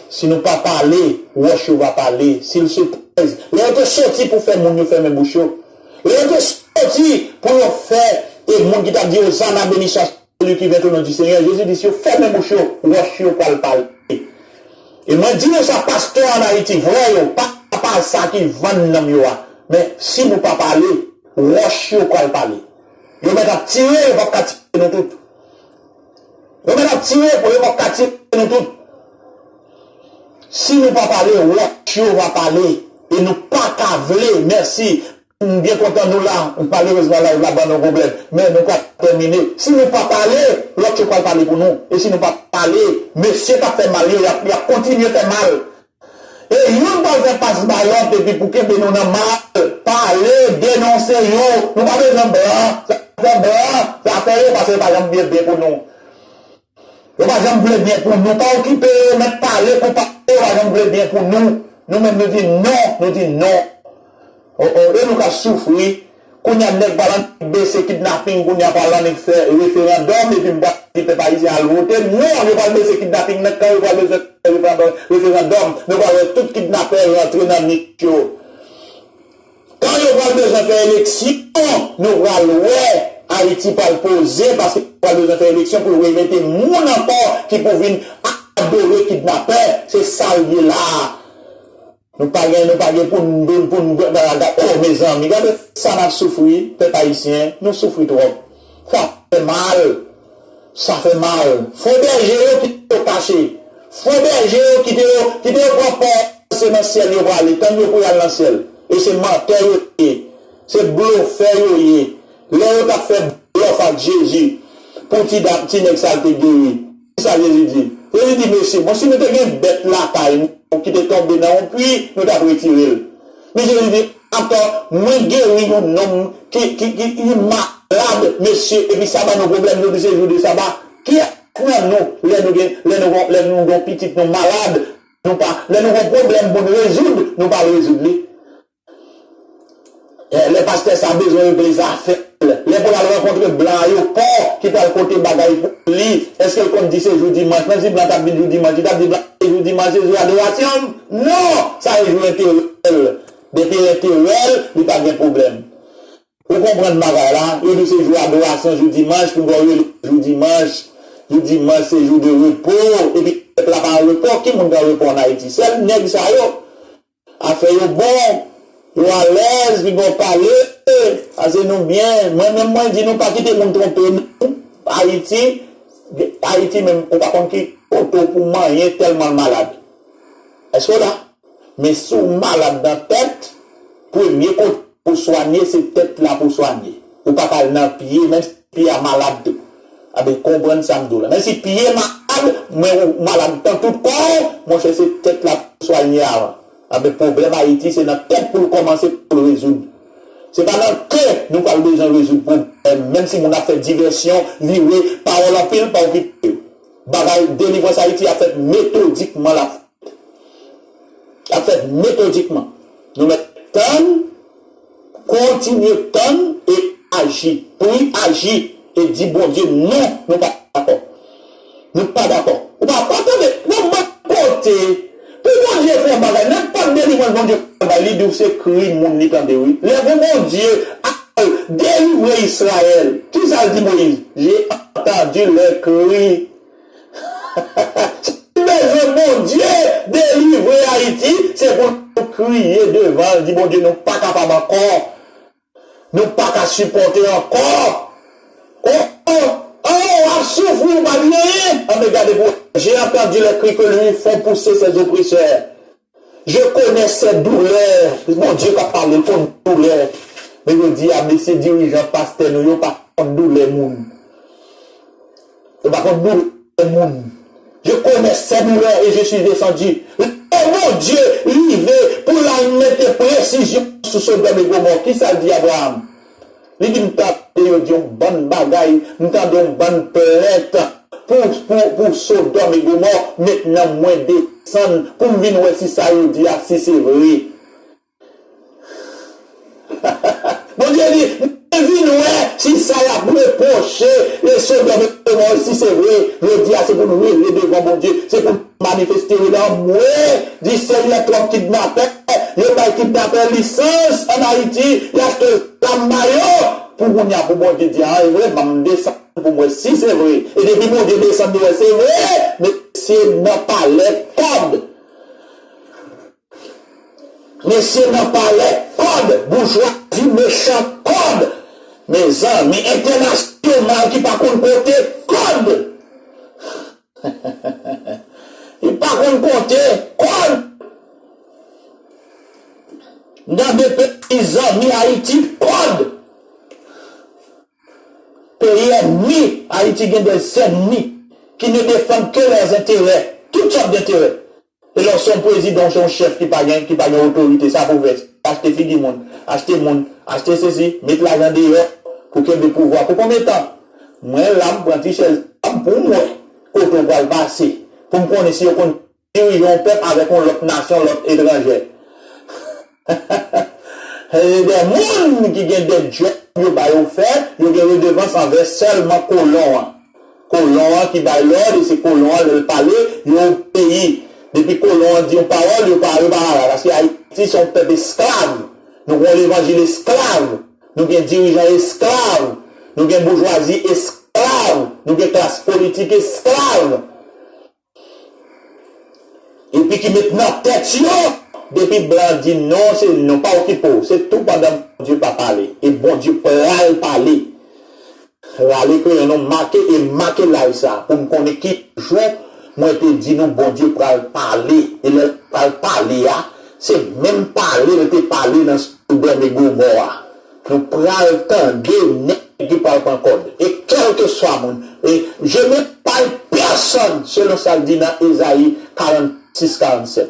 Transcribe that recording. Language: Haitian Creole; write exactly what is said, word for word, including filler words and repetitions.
Si nou pa pale, wòch yo va pale. Si l se trèz, lè yo te soti pou fè moun yo fèmen bouch yo, lè yo te soti pou yo fè, e moun ki t ap di Osana, béni soit celui qui vient au nom du Seigneur, Jezi di, si yo fèmen bouch yo, wòch yo pral pale. E mwen di nou sa, pastè ann Ayiti, vrè yo, pa, pa sa ki vann nanm yo a. Men si nou pa pale, wòch yo pral pale. Yo mèt ap tire, yo p ap ka tire nou tout. Yo mèt ap tire pou yo p ap ka tire nou tout. Si nou pa pale, wòch yo va pale. E nou pa ka vle, mèsi. M byen kontan nou la. Malerezman, live la ban nou pwoblèm. Men nou pral tèmine. Si nou pa pale, lòt yo pral pale pou nou. E si nou pa pale, mesye k ap fè mal yo, y ap, y ap kontinye fè mal. E youn pral fè pas ba lòt, epi pou kenbe nou nan mal, pale, denonse yo. Nou pa bezwen blan. Sa fè blan, sa fè yo, paske yo pa janm vle byen pou nou. Yo pa janm vle byen pou nou. Pa okipe yo, mèt pale pou pale, yo pa janm vle byen pou nou. Nou menm nou di non, nou di non. O, o, e nou k ap soufri. Kounye a nèg pral annik bese kidnaping, kounye a pral annik fè referandòm, epi m pral di pèp ayisyen al vote. Non, yo pral bese kidnaping nan, kan yo pral bezwen fè referandòm, referandòm, nou pral wè tout kidnapè rantre nan nich yo. Kan yo pral bezwen fè eleksyon, nou pral wè Ayiti pral poze, paske yo pral bezwen fè eleksyon pou yo remete moun ankò ki pou vin adore kidnapè. Se sa l ye la a. Nou pa gen, nou pa gen pou n, pou n, pou n, oh, mezanmi, gade sa n ap soufri, pèp ayisyen, nou soufri twòp. Sa fè mal, sa fè mal. Fo bèje yo kite yo kache. Fo bèje yo kite yo, kite yo pran pò, se nan syèl yo prale, tann yo pou y al nan syèl. E se mantè yo ye, se blofè yo ye. Lè yo t ap fè blòf ak Jezi pou ti da-, ti nèg sa l te geri, kisa Jezi di? Jezi di, mesye, bon, si nou te gen bèt lakay nou ki te tonbe nan yon pwi, nou t ap retire l. Men Jezi di, atò, mwen geri yon nonm ki, ki, ki, ki malad, mesye, epi sa ban nou pwoblèm, nou di se jou de saba. Kiyès nan nou, lè nou gen, lè nou, lè nou gen yon pitit nou malad, nou pa, lè nou gen yon pwoblèm pou n rezoud, nou pa rezoud li? Eh, lè pastè sa bezwen regle zafè l, lè pou l al rankontre blan ayewopò ki pral pote bagay pou li, èske l konn di se jou dimanch? Menm si blan t ap vin jou dimanch, li t ap di blan se jou dimanch, se jou adorasyon m? Non! Sa se jou enterè l. Depi enterè l, li pa gen pwoblèm. Ou konprann bagay la? Yo di se jou adorasyon, jou dimanch, pou yo rele jou dimanch. Jou dimanch se jou de repo. Epi pèp la pa an repo. Ki moun ki an repo ann Ayiti? Sèl nèg sa yo. Afè yo bon, yo alèz, pi bon pale, pase nou byen. Mwen menm, mwen di nou pa kite moun twonpe nou. Ayiti, Ayiti menm, ou pa konn ki kote w pou manyen tèlman l malad. Èske w la? Men si w malad nan tèt, premye kote pou swanye, se tèt la pou swanye. Ou pa ka al nan pye, menm si pye a malad tou. Anben, konprann sa m di w la. Menm si pye malad, men ou malad nan tout kò w, monchè, se tèt la pou swanye avan. Anben, pwoblèm Ayiti, se nan tèt pou l kòmanse pou l rezoud. Se pa nan ke nou pral bezwen rezoud pwoblèm, menm si moun ap fè divèsyon, vire, pawòl anpil, pa okipe yo. Bagay delivrans Ayiti ap fèt metodikman, l ap fèt. L ap fèt metodikman. Nou mèt tann, kontinye tann e aji. Pri, aji e di Bondye non, nou pa dakò. Nou pa dakò. Ou pa, pa tande, nan bann kote, pou Bondye fè yon bagay, nenpòt delivrans Bondye pral bay, li di w se kri moun li tande, wi. Lè pou Bondye al delivre Izrayèl, kisa l di Moyiz? J'ai entendu leurs cris. Si w bezwen Bondye delivre Ayiti, se pou nou kriye devan l, di Bondye nou pa kapab ankò. Nou pa ka sipòte ankò. Oh, oh, oh, w ap soufri, ou pa di anyen. Anben gade pou, j'ai entendu les cris que lui font pousser ses oppresseurs. Je connais ses douleurs. Bondye k ap pale, l konn doulè. Men yo di a, mesye dirijan, pastè nou yo pa konn doulè moun. Yo pa konn doulè moun. Je connais ses douleurs et je suis descendu. Lè Bondye rive pou l al mete presizyon sou Sodòm e Gomò, kisa l di Abraram? Li di, m tande yo di yon bann bagay, m tande yon bann plent pou, pou, pou Sodòm e Gomò, mentnan mwen desann pou m vin wè si sa yo di a, si se vre. Bondye di, m vin wè si sa y ap repwoche e Sodòm e Gomò, si se vre, jodi a se pou n rele devan Bondye, se pou n manifeste yo nan mwen di Senyè Trump kidnapè, yo bay kidnapè lisans ann Ayiti, y achte zam ba yo, pou kounye a pou Bondye di, a, e vre, ban m desann pou m wè si se vre. E depi Bondye desann, li wè se vre, mesye nan palè kòd. Mesye nan palè kòd, boujwazi mechan kòd. Mezanmi, entènasyonal ki pa konn konte kòd. Li pa konn konte kòd. Nan de peyi zanmi Ayiti kòd. Peyi ènmi, Ayiti gen de zènmi qui ne défendent que leurs intérêts, toutes sortes d'intérêts. E lè w se yon prezidan, w se yon chèf ki pa gen, ki pa gen otorite, sa pou fè, achte figi moun, achte moun, achte sesi, met lajan deyò pou kenbe pouvwa. Pou konbyen tan? Mwen la, m pran ti chèz pa m pou m wè kote w pral pase, pou m konnen si yo konn dirije yon pèp avèk yon lòt nasyon, lòt etranjè. E de moun ki gen de djòb yo ba yo fè, yo gen redevans anvè sèlman kolon an. Kolon an ki bay lòd, e se kolon an, lè l pale, yo obeyi. Depi kolon an di yon pawòl, yo pa, yo pa, paske Ayiti se yon pèp esklav. Nou gen yon levanjil esklav. Nou gen dirijan esklav. Nou gen boujwazi esklav. Nou gen klas politik esklav. Epi ki met nan tèt yo, depi blan di non, se non, pa okipe w. Se tou pandan Bondye pa pale. E Bondye pral pale. Rale kreyon nou, make e make live sa pou m konnen ki jou mwen te di nou Bondye pral pale. E lè l pral pale a, se menm pale l te pale nan Sodòm e Gomò a. Nou pral tande nèg ki pral pran kòd. E kèlkeswa moun. E je ne paye personne, selon sa l di nan Ezayi karannsis, karannsèt.